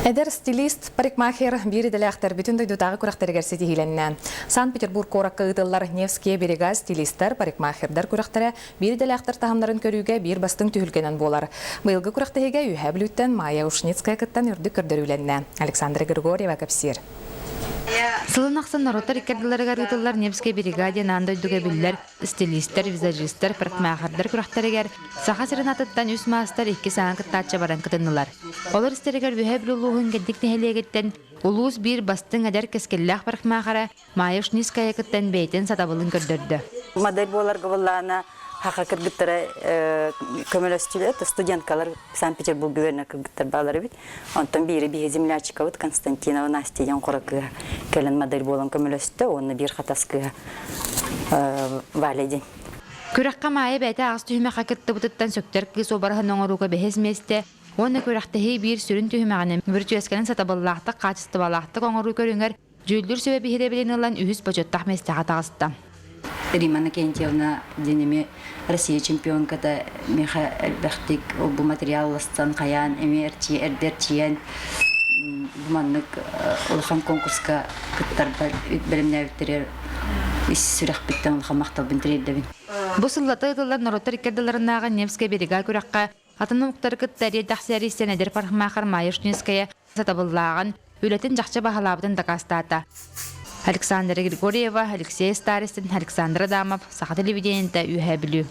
Эдэр стилист, парикмахер биир идэлээхтэр бүтүн дойдутааҕы күрэхтэригэр ситиһиилэннэ. Санкт-Петербург куоракка ыытыллар Невские берега стилистэр, парикмахердар күрэхтэрэ биир идэлээхтэр таһымнарын көрүүгэ биир бастыҥ түһүлгэнэн буолар. Быйылгы күрэхтэһиигэ Үөһээ Бүлүүттэн Майя Ушницкая кыттан үрдүк көрдөрүүлэннэ. Александра Григорьева кэпсиир. Сылын ахсын норуоттар иккардыларыгар ыытыллар Невские берега диэн аан дойдуга биллэр стилистэр, визажистар, парикмахердар күрэхтэригэр Саха сирин атыттан үс маастар икки саҥа кыттааччы баран кытыннылар. Олор истэригэр Үөһээ Бүлүү улууһун Кэнтик нэһилиэгиттэн улуус биир бастыҥ эдэр кэскиллээх парикмахера Майя Ушницкая кыттан бэйэтин сатабылын көрдөрдө. Модель буоларга буоллаҕына саха кыргыттара көмөлөстүлэр, студенткалар Санкт-Петербурга үөрэнэр кыргыттар баалар эбит. Онтон биири биһи землячкабыт Константинова Настя диэн хоро кыыһа кэлэн модель буолан көмөлөстө уонна биир хатас кыыһа Валя диэн. Күрэххэ Маайа бэйэтэ аҕыс түһүмэххэ кыттыбытыттан сөктөр кыыс уобараһын оҥорууга бэһис миэстэ уонна күрэхтэһии биир сүрүн түһүмэҕинэн бүрүчүөскэнэн сатабыллаахтык, хаачыстыбалаахтык оҥоруу көрүҥэр дьүүллүүр сүбэ биһирэбилин ылан үһүс бочуоттаах миэстэҕэ таҕыста. Римма Иннокентьевна диэн эмиэ Россия чемпионката миэхэ элбэхтик бу материалластан хайаан эмиэ эрдэ эрчийэн бу маннык улахан конкурска кыттарбар бэлэмнээбиттэригэр ис сүрэхпиттэн улахан махталбын тириэрдэбин. Бу сыллата ыытыллар норуоттар иккардыларынааҕы Невскэй берега күрэххэ атын омуктары кытта эриэйдэхсээри истэн эдэр парикмахер Майя Ушницкая сатабыллааҕын, үлэтин чахчы баһылаабытын дакаастаата. Александра Григорьева, Алексей Старостин, Александр Адамов, Саха телевидениетэ, Үөһээ Бүлүү.